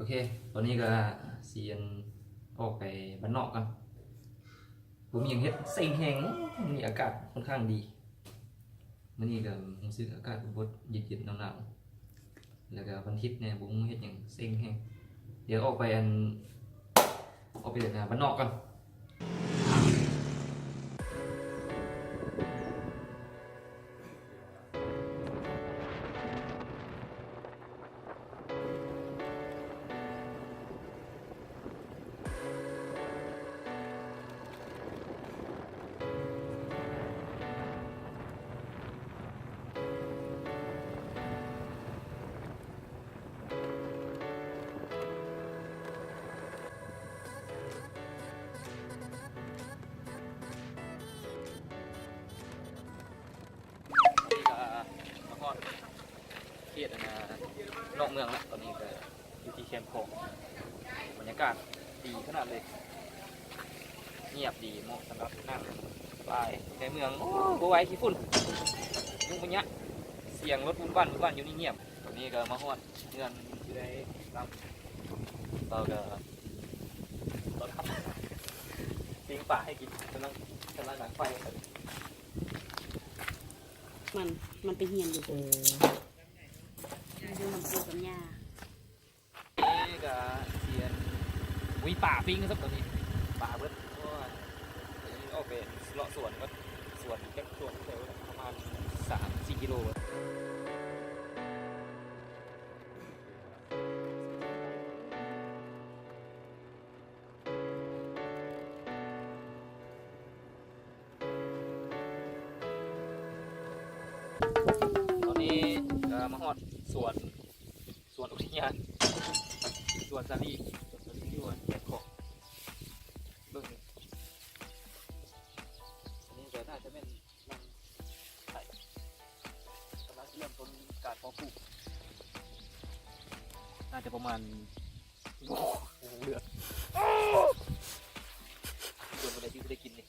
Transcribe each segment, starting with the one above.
ອເຄ ຕອນນີ້ກໍຊິອັນ ອອກໄປບ້ານນອກກ່ອນ ບໍ່ມີຫຍັງເຮັດ ເຊັງແຮງ. ມື້ນີ້ອາກາດຂ້ອນຂ້າງດີ ມື້ນີ້ກໍຮູ້ສຶກອາກາດບົດໆ ເຢັນໆ ໜາວໆ ແລ້ວກໍວັນທິດແດ່ ບໍ່ຮູ້ເຮັດຫຍັງ ເຊັງແຮງ. ດຽວອອກໄປອັນ ອອກໄປເດີນທາງບ້ານນອກກ່ອນ. ນີ້ກໍມາຮອດເຂດອັນນາ ນອກເມືອງລະ ຕອນນີ້ກໍຢູ່ທີ່ແຄມຂອງ ບັນຍາກາດດີຂະໜາດເລີຍ ງຽບດີ ເໝາະສຳລັບນັ່ງສະບາຍໃນເມືອງ. ໂອ້ ບໍ່ໄຫວ ຂີ້ຝຸ່ນ ຍຸງມະຍະ ສຽງລົດວຸ້ນວານ ວຸ້ນວານ ຢູ່ນີ້ງຽບ. ຕອນນີ້ກໍມາຮອດເຮືອນທີ່ໄດ້ນຳ ເຮົາກໍຕ້ອນຮັບ ປີ້ງປາໃຫ້ກິນ ກຳລັງ ກຳລັງດັງໄຟ. ມັນ ມັນໄປຮຽນຢູ່ ເອີ ຢູ່ນຳປູກັບຍ່າ. ນີ້ກໍສຽນ ອຸ້ຍ ປາປີ້ງຊັບຕອນນີ້ ປາເບິດ. ໂອ້ຍ ອອກໄປເລາະສວນກ່ອນ ສວນຈັກສວນ ປະມານສາມສີ່ກິໂລ. ຕອນນີ້ກໍມາຮອດສວນ ສວນອຸທິຍານ ສວນສາລີ ສວນສາລີຢູ່ແຄມຂອງ ເບິ່ງນີ້ ອັນນີ້ກໍໜ້າຈະແມ່ນ ລັງໄຂ່ ກຳລັງຊິເລີ່ມຕົ້ນການເພາະປູກ ໜ້າຈະປະມານ ໂອ້ໂຫ ເດືອນ ເດືອນບໍ່ໄດ້ຊິໄດ້ກິນນີ້.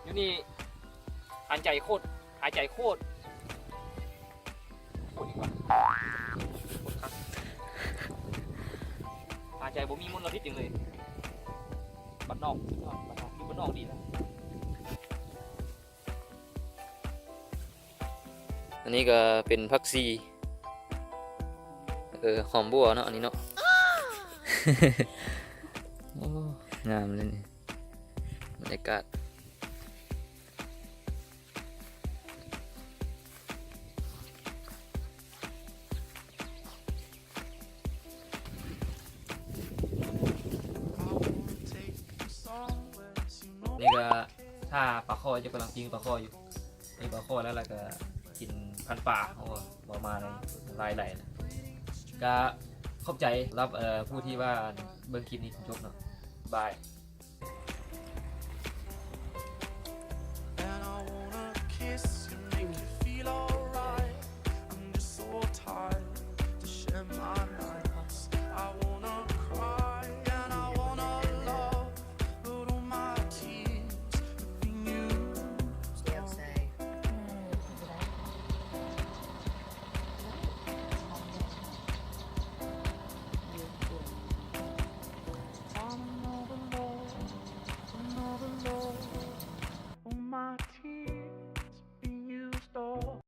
ຢູ່ນີ້ຫາຍໃຈໂຄດ ຫາຍໃຈໂຄດ ໂຄດດີກວ່າ ໂຄດຄັກ ຫາຍໃຈບໍ່ມີມົນລະພິດຫຍັງເລີຍ. ບ້ານນອກ ບ້ານນອກ ຢູ່ບ້ານນອກດີນະ. ອັນນີ້ກໍເປັນຜັກຊີ ເອີ ຫອມບົ່ວເນາະ ອັນນີ້ເນາະ. ໂອ້ ງາມເລີຍນີ້ ບັນຍາກາດ. ນີ້ກໍຖ້າປາຄໍ້ ເຈົ້າກຳລັງປີ້ງປາຄໍ້ຢູ່. ກິນປາຄໍ້ແລ້ວ ແລ້ວກໍກິນພັນປາ ໂອ້ ບໍ່ມາໃນຫຼາຍໆ ນະ. ກໍຂອບໃຈສຳລັບ ເອີ ຜູ້ທີ່ວ່າເບິ່ງຄລິບນີ້ຈົນຈົບເນາະ. ບາຍ.